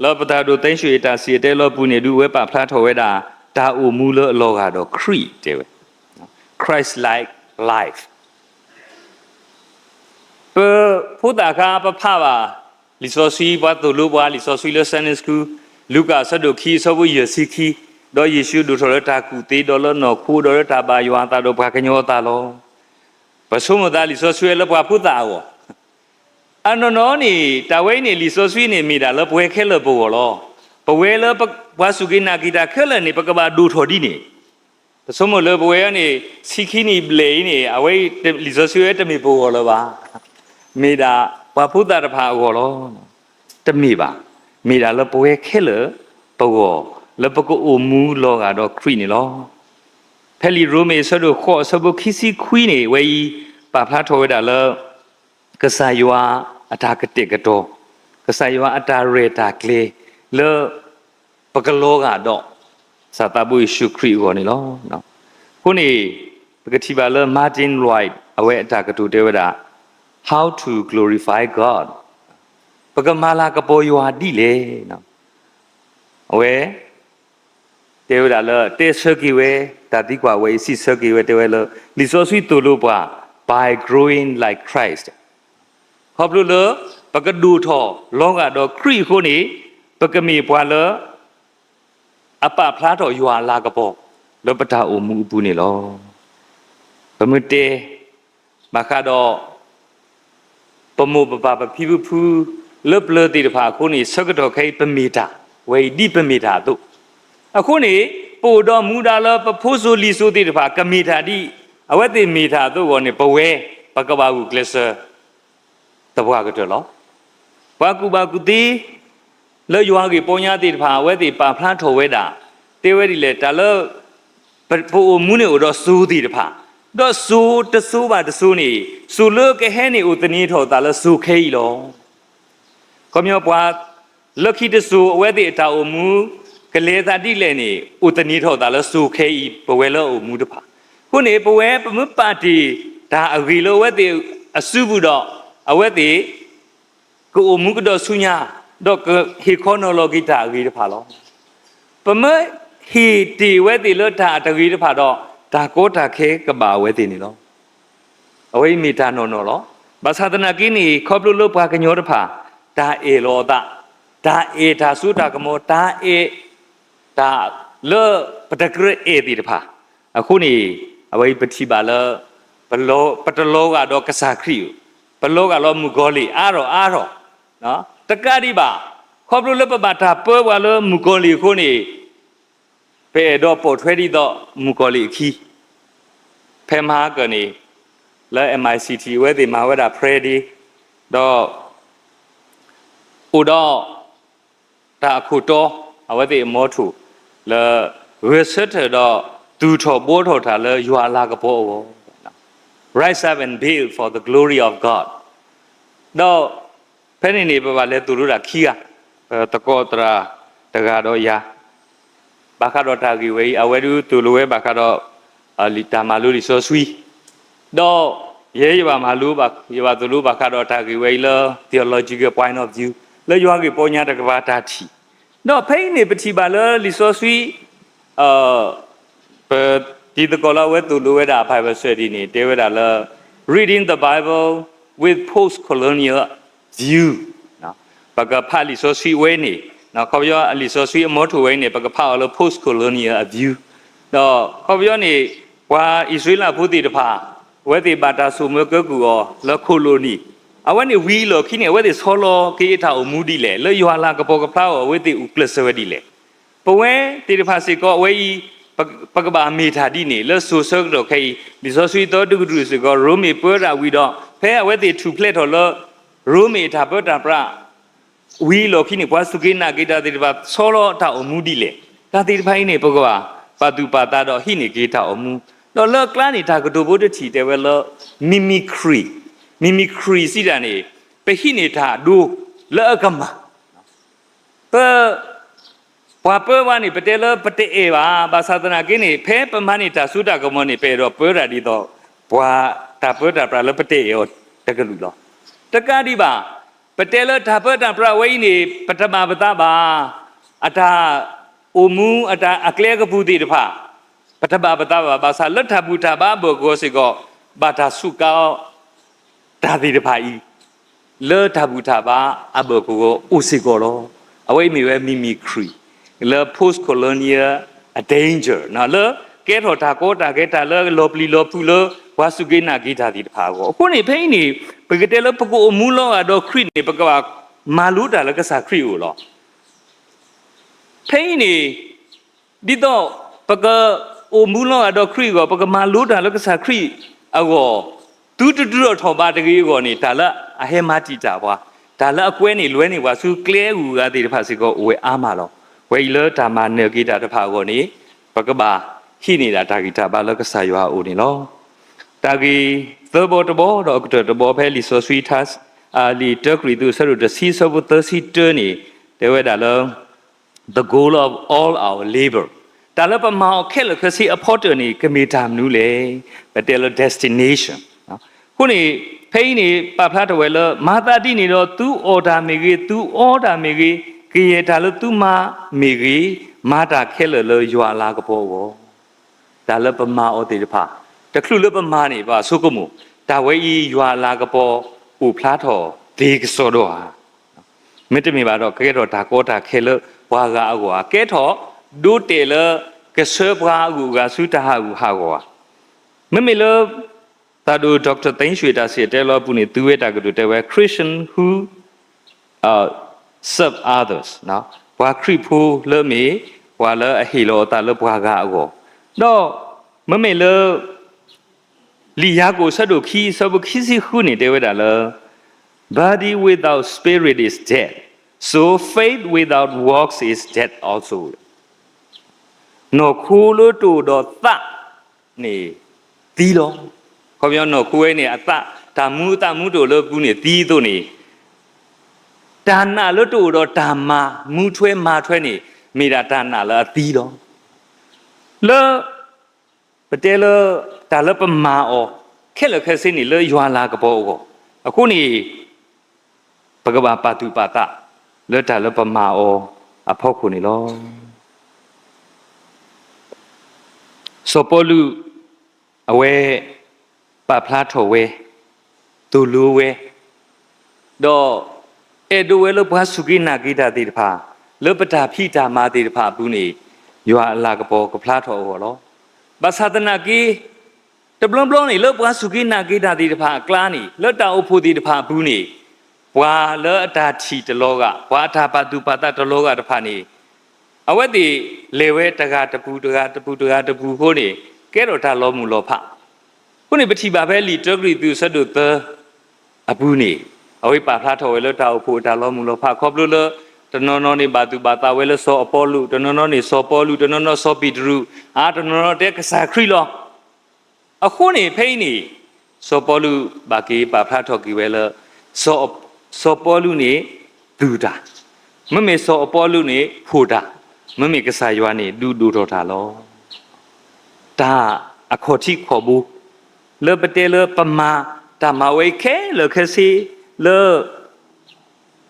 လၢပတၢ်ဒိးသ့ၣ်ညါအတၢ်စံၣ်တဲၤတဲလီၤပူၤန့ၣ် ဒုးဝဲပာ်ဖျါထီၣ်ဝဲဒၣ် တၢ်အိၣ်မူလၢအလီၤဂာ်ဒီးခရံာ်တဲဝဲ, Christ-like life. ပဖိသၣ်ခါပဖးဘၣ် လံာ်စီဆှံ ပှၤသိၣ်လိပှၤလံာ်စီဆှံလၢ Sunday School, လူၤကၣ်အဆၢဒိၣ်ခံ အဆၢဖိယဲၢ်ဆံခံ, ဒီးယ့ၣ်ၡူးဒိၣ်ထီၣ်လၢတၢ်ကူၣ်သ့, ဒီးလၢနီၢ်ခိ, ဒီးလၢတၢ်ဘၣ်ယွၤအသးဒီးပှၤကညီအသးလီၤ. ပဆိကမိၣ်သးလံာ်စီဆှံလၢပှၤဖိသၣ်အဂီၢ်, အနီၢ်နီၢ်န့ၣ် တၢ်ဝဲအံၤန့ၣ် လံာ်စီဆှံန့ၣ် မ့ၢ်ဒၣ်လၢပဝဲခဲလၢာ်ပဂီၢ်လီၤ. ပဝဲလၢပှၤစူၢ်က့ၤနာ်က့ၤတၢ်ခဲလၢာ်န့ၣ် ပကဘၣ်ဒိၣ်ထီၣ်ဒ်န့ၣ်, ပဆိကမိၣ်လၢပဝဲန့ၣ် ဆံခံနံၣ်ဘျဲၣ်အံၤန့ၣ် အဝဲအံၤ လံာ်စီဆှံဝဲတမ့ၢ်ပဂီၢ်လၢၤဘၣ်, မ့ၢ်ဒၣ်ပှၤဖိသၣ်တဖၣ်အဂီၢ်လီၤ. တမ့ၢ်ဘၣ်, မ့ၢ်ဒၣ်လၢပဝဲခဲလၢာ်ပဂီၢ် လၢပကအိၣ်မူလီၤဂာ်ဒီးခရံာ်န့ၣ်လီၤ. ဖဲလံာ်ရိမ့ၤအဆၢဒိၣ်ဃိး အဆၢဖိခံဆံခွံန့ၣ် အဝဲအံၤ ပာ်ဖျါထီၣ်ဝဲဒၣ်လၢ ကစၢ်ယွၤအတၢ်ကတဲာ်ကတီၤ, ကစၢ်ယွၤအတၢ်ရဲၣ်တၢ်ကျဲၤ လၢပကလီၤဂာ်ဒီး ကစၢ်သးဘိယ့ၣ်ၡူးခရံာ်အဂီၢ်န့ၣ်လီၤ. အဃိန့ၣ် ပကထံၣ်ဘၣ်လၢ Martyn Lloyd အဝဲအတၢ်ကတိၤတဲဝဲဒၣ် How to glorify God, ပကမၤလၤကပီၤယွၤဒ်လဲၣ်. အဝဲ တဲဝဲဒၣ်လၢ တဲဆၢက့ၤဝဲ တၢ်သံကွၢ်ဝဲအံၤ စံးဆၢက့ၤဝဲတဲဝဲလၢ လံာ်စီဆှံသိၣ်လိပှၤ by growing like Christ, ခီဖျိလၢ ပကဒိၣ်ထီၣ်လီၤဂာ်ဒီးခရံာ်အဃိန့ၣ် ပကမ့ၢ်ပှၤလၢ အပာ်ဖျါထီၣ်ယွၤအလၤကပီၤ လၢပတၢ်အိၣ်မူအပူၤန့ၣ်လီၤ. ပမ့ၢ်တဲ ဘၣ်ဃးဒီး ပမိၢ်ပပၢ်ပဖံပဖု လၢပျၢၤသ့ၣ်တဖၣ်အဃိန့ၣ် ဆၢကတီၢ်ခဲအံၤပမ့ၢ်တၢ် ဝဲအံၤဒ်ပမ့ၢ်တၢ်အသိး, အဃိန့ၣ် ပအိၣ်ဒီးမူဒါလၢပဖိစိၤလံၤစိၤသ့ၣ်တဖၣ် ကမ့ၢ်တၢ်ဒ် အဝဲသ့ၣ်မ့ၢ်တၢ်အသိးအဂီၢ်န့ၣ် ပဝဲ ပကဘၣ်ဂုာ်ကျဲးစၢး သပှၢ်ကတၢၢ်လီၤ. ပှၤကူၣ်ဘၣ်ကူၣ်သ့ လၢယွၤဂ့ၢ်ပီညါသ့ၣ်တဖၣ် အဝဲသ့ၣ်ပာ်ဖျါထီၣ်ဝဲဒၣ် တဲဝဲဒ်လဲၣ် တၢ်လၢ ပအိၣ်မူန့ၣ်အိၣ်ဒီးစိၤသ့ၣ်တဖၣ်, ဒီးစိၤတစိၤဘၣ်တစိၤန့ၣ် စိၤလၢကဟဲန့ၣ်အိၣ်သန့ၤထီၣ်အသးလၢစိၤခဲအံၤလီၤ. ခီပညီပှၤ လၢခံတစိၤ အဝဲသ့ၣ်အတၢ်အိၣ်မူ ကလဲၤသးဒ်လဲၣ်န့ၣ် အိၣ်သန့ၤထီၣ်အသးလၢစိၤခဲအံၤ ပဝဲလၢအအိၣ်မူတဖၣ်. အဃိန့ၣ် ပဝဲပမ့ၢ်ပာ်တ့ၢ်တၢ်အဂ့ၤလၢအဝဲသ့ၣ်အစုပူၤဒီး အဝဲသ့ၣ် ကအိၣ်မူကဒီးဆူညါ, ဒီးကဟ့ၣ်ခီနီၤလီၤက့ၤတၢ်အဂ့ၤတဖၣ်လီၤ. ပမ့ၢ်ဟ့ၣ်တ့ၢ်အဝဲသ့ၣ်လၢတၢ်အတဂ့ၤတဖၣ်ဒီး တၢ်ကီတၢ်ခဲကဘၣ်အဝဲသ့ၣ်န့ၣ်လီၤ. အဝဲအံၤမ့ၢ်တၢ်နီၢ်နီၢ်လီၤ. ဘၣ်ဆၣ်သနာ်က့န့ၣ် ခီဖျိလၢပှၤကညီတဖၣ် တၢ်အဲၣ်လီၤအသး, တၢ်အဲၣ်တၢ်စိတၢ်ကမီၤ, တၢ်အဲၣ် တၢ်လၢပတကြၢးအဲၣ်သ့ၣ်တဖၣ်, အဃိန့ၣ် အဝဲအံၤပထံၣ်ဘၣ်လၢ ပလီၤ, ပတလီၤဂာ်ဒီးကစၢ်ခရံာ်, ပလီၤဂာ်လီၤမုၣ်ကီၤလံၢ်အါထီၣ်အါထီၣ်, တကးဒံးဘၣ်, ခီဖျိလၢပဘၣ်တၢ်ပၢပှၤလၢမုၣ်ကီၤလံၢ်အဃိန့ၣ်, ပအဲၣ်ဒိးပိာ်ထွဲဒ်သိးမုၣ်ကီၤလံၢ်အခံ, ဖဲမဟါကၢန့ၣ်, လၢ M I C T အဝဲသ့ၣ်မၤဝဲဒၣ် prayer day, ဒီး အိၣ်ဒီး တၢ်အခိၣ်တီ, အဝဲသ့ၣ်အ motto လၢ ဂဲၤဆၢထၢၣ်ဒီး သူၣ်ထီၣ်ဘှီထီၣ်တၢ်လၢယွၤအလၤကပီၤအဂီၢ်, Rise up and build for the glory of God. ဒီးဖဲန့ၣ်န့ၣ် ပဘၣ်လဲၤသိၣ်လိတၢ်ခံဂၤ, သကိးသရၣ်တဂၤဒီးယၤ ဘၣ်ဃးဒီးတၢ်ဂ့ၢ်ဝဲအံၤ, အဝဲဒၣ်သိၣ်လိဝဲဘၣ်ဃးဒီး တၢ်မၤလိလံာ်စီဆှံ, ဒီးယဲယဘၣ်မၤလိ, ယဘၣ်သိၣ်လိဘၣ်ဃးဒီးတၢ်ဂ့ၢ်ဝဲအံၤလၢ theological point of view, လၢယွၤဂ့ၢ်ပီညါတကပၤတၢ်ထံၣ်, ဒီးဖဲအံၤန့ၣ် ပထံၣ်ဘၣ်လၢလံာ်စီဆှံ ပတံၤသကိးလၢအဝဲသိၣ်လိဝဲဒၣ် Bible study န့ၣ် တဲဝဲဒၣ်လၢ Reading the Bible with post-colonial view, ပကဖးလံာ်စီဆှံဝဲန့ၣ်, ခီပညီအလံာ်စီဆှံအ motto ဝဲအံၤန့ၣ် ပကဖးအီၤလၢ post-colonial view, ဒီးခီပညီန့ၣ် ပှၤအံၣ်စရ့လးဖိသ့ၣ်တဖၣ် အဝဲသ့ၣ်ဘၣ်တၢ်ဆိၣ်မၢကၢကုၢ်အီၤလၢ colony, အဝဲန့ၣ်ဝံၤအလီၢ်ခံန့ၣ် အဝဲသ့ၣ်ဆီလီၤက့ၤအတၢ်အိၣ်မူဒ်လဲၣ်, လၢယွၤအလၤကပီၤကဖျါအီၤ အဝဲသ့ၣ်အိၣ်ကျဲးစၢးဝဲဒ်လဲၣ်. ပဝဲသ့ၣ်တဖၣ်စ့ၢ်ကီး အဝဲအံၤ ပကဘၣ်မ့ၢ်တၢ်ဒ်န့ၣ် လၢစိၤဆၢကတီၢ်ခဲအံၤ, လံာ်စီဆှံသီတကတြူၢ်စ့ၢ်ကီး ရိမ့ၤပၢတၢ်ဝံၤဒီး ဖဲအဝဲသ့ၣ်ထူၣ်ဖျဲးထီၣ်လၢ ရိမ့ၤအတၢ်ပၢတၢ်ပြး ဝံၤအလီၢ်ခံန့ၣ် ပှၤစူၢ်က့ၤနာ်က့ၤတၢ်သ့ၣ်တဖၣ် ဆီလီၤတၢ်အိၣ်မူဒ်လဲၣ်. တၢ်သ့ၣ်တဖၣ်အံၤန့ၣ် ပကဘၣ်ပာ်သူၣ်ပာ်သးဒီးဟံးန့ၢ်က့ၤတၢ်အိၣ်မူ, ဒီးလၢအကျါန့ၣ် တၢ်ကတိၤဖိတထံၣ်တဲဝဲလၢ mimicry, mimicry စံးတၢ်န့ၣ် ပဟံးန့ၢ်တၢ်အဒိလၢအကမၣ် ပ ပှၤပၢဝဲန့ၣ် ပတဲလၢပတအဲၣ်ဘၣ်, ဘၣ်ဆၣ်သနာ်က့န့ၣ် ဖဲပမၤန့ၢ်တၢ်စိတၢ်ကမီၤန့ၣ် ပအဲၣ်ဒိးပၢတၢ်ဒ်သိး ပှၤတၢ်ပၢတၢ်ပြးလၢပတအဲၣ်အီၤတကလုာ်လီၤ. တကးဒံးဘၣ်, ပတဲလၢတၢ်ပၢတၢ်ပြးဝဲအံၤန့ၣ် ပတဘၣ်ပသးဘၣ်, အတၢ်အိၣ်မူ အတၢ်အကျဲအကပူၤသ့ၣ်တဖၣ် ပတဘၣ်ပသးဘၣ်, ဘၣ်ဆၣ်လၢတၢ်ဘူၣ်တၢ်ဘါအဘၢၣ်ကဝီၤစ့ၢ်ကီး ဘၣ်တၢ်စူးကါအီၤ တၢ်သ့ၣ်တဖၣ်အံၤ လၢတၢ်ဘူၣ်တၢ်ဘါအဘၢၣ်ကဝီၤအိၣ်စ့ၢ်ကီးလီၤ. အဝဲအံၤမ့ၢ်ဝဲ mimicry လၢ post-colonial danger လၢကဲထီၣ်တၢ်ကီတၢ်ခဲ တၢ်လၢလီၤပျံၤလီၤဖုးလၢ ပှၤစူၢ်က့ၤနာ်က့ၤတၢ်သ့ၣ်တဖၣ်အဂီၢ်. အဃိန့ၣ် ဖဲအံၤန့ၣ် ပကတဲလၢပကအိၣ်မူလီၤဂာ်ဒီးခရံာ်န့ၣ် ပကဘၣ်မၤလိတၢ်လၢကစၢ်ခရံာ်အအိၣ်လီၤ. ဖဲအံၤန့ၣ် ဒ်သိးပကအိၣ်မူလီၤဂာ်ဒီးခရံာ်အဂီၢ် ပကမၤလိတၢ်လၢကစၢ်ခရံာ်အဂီၢ်, သုတဒုးထီၣ်ထီၣ်ဘးတဂ့ၤအဂီၢ်န့ၣ် တၢ်လၢအဟဲမၤတံာ်တာ်ပှၤ, တၢ်လၢအကွဲန့ၢ်လွဲန့ၢ်ပှၤဆူကျဲအဂုၤအဂၤသ့ၣ်တဖၣ်စ့ၢ်ကီး အိၣ်ဝဲအါမးလီၤ. ဝဲအံၤလၢတၢ်မၤနၢၤက့ၤတၢ်တဖၣ်အဂီၢ်န့ၣ် ပကဘၣ်ဟံးန့ၢ်ဒၣ်တၢ်ဂံၢ်တၢ်ဘါလၢကစၢ်ယွၤအအိၣ်န့ၣ်လီၤ. တၢ်ဂ့ၢ်သၢဘီတဘီဒီးအကတၢၢ်တဘီဖဲလံာ်စီဆှံ လံာ်တၢကရံၣ်သူး အဆၢဒိၣ်တဆံ အဆၢဖိသၢဆံတၢန့ၣ် တဲဝဲဒၣ်လၢ the goal of all our labor, တၢ်လၢပမၤအီၤခဲလၢာ်ခဲဆ့အဖီတၢၢ်န့ၣ် ကမ့ၢ်တၢ်မနုၤလဲၣ်. ပတဲလၢ destination. အဃိန့ၣ် ဖဲအံၤန့ၣ် ပာ်ဖျါထီၣ်ဝဲလၢ မၤသးဒ်န့ၣ်ဒီး သုအီၣ်တၢ်မ့ၢ်ဂ့ၤ, သုအီတၢ်မ့ၢ်ဂ့ၤ, ကယဲၢ်တၢ်လၢသုမၤမ့ၢ်ဂ့ၤ, မၤတၢ်ခဲလၢာ်လၢယွၤအလၤကပီၤအဂီၢ်, တၢ်လၢပမၤအီၤသ့ၣ်တဖၣ်, တချုးလၢပမၤန့ၣ် ပဘၣ်ဆိကမိၣ်, တၢ်ဝဲအံၤယွၤအလၤကပီၤအိၣ်ဖျါထီၣ်သ့ကစီဒီဧါ. မ့တမ့ၢ်ဘၣ်ဒီး ကကဲထီၣ်တၢ်ကီတၢ်ခဲလၢပှၤဂၤအဂီၢ်ဧါ, ကဲထီၣ်ဒိတဲာ်လၢကဆှၢပှၤအဂုၤအဂၤဆူတၢ်ဟးဂူာ်ဟးဂီၤဧါ. မ့မ့ၢ်လၢ သးဒိၣ် Doctor သိန်းရွှေ တၢ်စံၣ်တဲၤတဲလီၤအပူၤန့ၣ် သူဝဲတၢ်ကတိၤတဲဝဲ Christian who serve others, ပှၤခရံာ်ဖိလၢအမ့ၢ် ပှၤလၢအဟ့ၣ်လီၤအသးလၢပှၤဂၤအဂီၢ်, ဒီးမ့မ့ၢ်လၢ လံာ်ယၤကိာ်အဆၢဒိၣ်ခံ အဆၢဖိခံဆံဃုန့ၣ် တဲဝဲဒၣ်လၢ Body without spirit is dead, so faith without works is dead also. နီၢ်ခိလၢတအိၣ်ဒီးသးန့ၣ်သံလီၤ. ခီပညီနီၢ်ခိဝဲန့ၣ် အသး တၢ်မူအသးမူတအိၣ်လၢအပူၤန့ၣ်သံအသိးန့ၣ်, တၢ်နာ်လၢတအိၣ်ဒီးတၢ်မၤမူထွဲမၤထွဲန့ၣ် မ့ၢ်ဒၣ်တၢ်နာ်လၢအသံလီၤ. လၢ ပတဲလၢ တၢ်လၢပမၤအီၤ ခဲလၢာ်ခဲဆ့န့ၣ် လၢယွၤအလၤကပီၤအဂီၢ်, အဃိန့ၣ် ပကဘၣ်ပာ်သူၣ်ပာ်သး လၢတၢ်လၢပမၤအီၤအဖီခိၣ်န့ၣ်လီၤ. စီၤပီလူး အဝဲ ပာ်ဖျါထီၣ်ဝဲ, သိၣ်လိဝဲ, ဒီး အဲၣ်ဒိးဝဲလၢပှၤစူၢ်က့ၤနာ်က့ၤတၢ်သ့ၣ်တဖၣ် လၢပတၢ်ဖံးတၢ်မၤသ့ၣ်တဖၣ်အပူၤန့ၣ် ယွၤအလၤကပီၤကဖျါထီၣ်အဂီၢ်လီၤ. ဘၣ်ဆၣ်သနာ်က့ တဘျီဘျီန့ၣ် လၢပှၤစူၢ်က့ၤနာ်က့ၤတၢ်သ့ၣ်တဖၣ်အကျါန့ၣ် လၢတၢ်အိၣ်ဖှိၣ်သ့ၣ်တဖၣ်အပူၤန့ၣ် ပှၤလၢအတၢ်ထံၣ်တလီၤဂာ်, ပှၤအတၢ်ပာ်သူၣ်ပာ်သးတလီၤဂာ်တဖၣ်န့ၣ်, အဝဲသ့ၣ်လဲၤဝဲတဂၤတပူၤ တဂၤတပူၤ တဂၤတပူၤအဃိန့ၣ်, ကဲထီၣ်တၢ်လီၤမုၢ်လီၤဖး. အဃိန့ၣ် ပထံၣ်ဘၣ်ဖဲလံာ်တၢကရံၣ်သူးအဆၢဒိၣ်သၢအပူၤန့ၣ်, အဝဲပာ်ဖျါထီၣ်ဝဲလၢတၢ်အိၣ်ဖှိၣ်အတၢ်လီၤမုၢ်လီၤဖး ခီဖျိလၢ တနီၤနီၤန့ၣ် ဘၣ်သူၣ်ဘၣ်သးဝဲလၢစီၤအပီလူး, တနီၤနီၤန့ၣ် စီၤပီလူး, တနီၤနီၤစီၤပ့းတရူး, အါ တနီၤနီၤတဲကစၢ်ခရံာ်လီၤ. အဃိန့ၣ် ဖဲအံၤန့ၣ် စီၤပီလူးဘၣ်က့ၤပာ်ဖျါထီၣ်က့ၤဝဲလၢ စီၤ, စီၤပီလူးန့ၣ်သူၣ်တၢ်, မ့မ့ၢ်စီၤအပီလူးန့ၣ်ဖှိၣ်တၢ်, မ့မ့ၢ်ကစၢ်ယွၤန့ၣ်ဒုးဒိၣ်ထီၣ်တၢ်လီၤ. တၢ်အခီၣ်ထံးခီၣ်ဘိ လၢပတဲလၢပမၤတၢ်မၤဝဲအံၤခဲလၢာ်ခဲဆ့ လၢ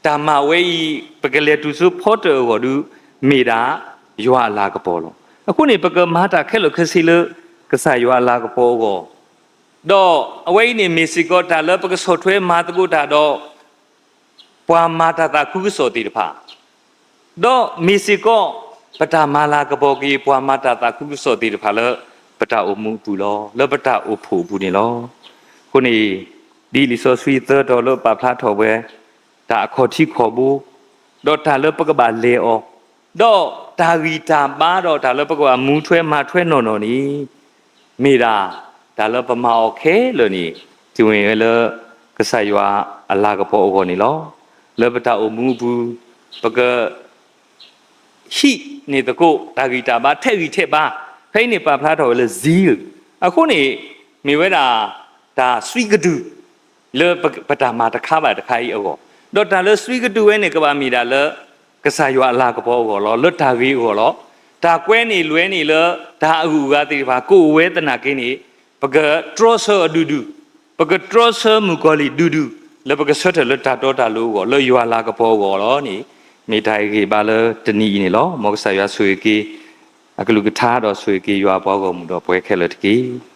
တၢ်မၤဝဲအံၤ ပကလဲၤတုၤဆူဖီတၢၣ်အဂီၢ်ဒုး မ့ၢ်ဒၣ်ယွၤအလၤကပီၤလီၤ. အဃိန့ၣ် ပကမၤတၢ်ခဲလၢာ်ခဲဆ့လၢ ကစၢ်ယွၤအလၤကပီၤအဂီၢ်, ဒီးအဝဲအံၤန့ၣ်မ့ၢ်စ့ၢ်ကီးတၢ်လၢပကဆီၣ်ထွဲမၤသကိးတၢ်ဒီး ပှၤမၤတၢ်သးခုကစီၣ်သ့ၣ်တဖၣ်, ဒီးမ့ၢ်စ့ၢ်ကီး ပတၢ်မၤလၤကပီၤက့ၤ ပှၤမၤတၢ်သးခုကစီၣ်သ့ၣ်တဖၣ်လၢ ပတၢ်အိၣ်မူအပူၤလီၤ. လၢပတၢ်အိၣ်ဖှိၣ်အပူၤန့ၣ်လီၤ. အဃိန့ၣ် ဒ်လံာ်စီဆှံသၢတီၤလၢပာ်ဖျါထီၣ်ဝဲ တၢ်အခီၣ်ထံးခီၣ်ဘိ, ဒီးတၢ်လၢပကဘၣ်လဲၤအီၤ, ဒီးတၢ်ဂံၢ်တၢ်ဘါဒီးတၢ်လၢပကဘၣ်မူထွဲမၤထွဲနီၢ်နီၢ်န့ၣ် မ့ၢ်ဒၣ် တၢ်လၢပမၤအီၤခဲလၢာ်န့ၣ် တုၤမ့ၢ်ဝဲလၢ ကစၢ်ယွၤအလၤကပီၤအဂီၢ်န့ၣ်လီၤ. လၢပတၢ်အိၣ်မူအပူၤ ပက ဟံးန့ၢ်သကိး တၢ်ဂံၢ်တၢ်ဘါထဲးဂံၢ်ထဲးဘါ, ဖဲအံၤန့ၣ်ပာ်ဖျါထီၣ်ဝဲလၢ zeal. အဃိန့ၣ် မ့ၢ်ဝဲဒၣ် တၢ်စံးကတုၤ လၢပတၢ်မၤတခါဘၣ်တခါအံၤအဂီၢ်, ဒီးတၢ်လၢစံးကတုၤဝဲန့ၣ် ကဘၣ်မ့ၢ်ဒၣ်လၢ ကစၢ်ယွၤအလၤကပီၤအဂီၢ်လီၤ. လၢတၢ်ဂ့ၤအဂီၢ်လီၤ. တၢ်ကွဲန့ၣ်လွဲန့ၣ်လၢ တၢ်အဂုၤအဂၤသ့ၣ်တဖၣ် ကအိၣ်ဝဲသနာ်က့န့ၣ် ပကတြီဆၢအီၤဒုးဒုး, ပကတြီဆၢမုၣ်ကီၤလံၢ်ဒုးဒုး လၢပကဆၢထၢၣ်လၢတၢ်တီတၢ်လိၤအဂီၢ် လၢယွၤလၤကပီၤအဂီၢ်လီၤန့ၣ် မ့ၢ်တၢ်ဂ့ၢ်ဘါလၢတနံၤအံၤန့ၣ်လီၤ. မ်ကစၢ်ယွၤဆိၣ်ဂ့ၤက့ၤ အကလုၢ်ကထါဒီးဆိၣ်ဂ့ၤက့ၤယွၤအပှၤဂီၢ်မုၢ်ဒီးပဝဲခဲလၢာ်တက့ၢ်.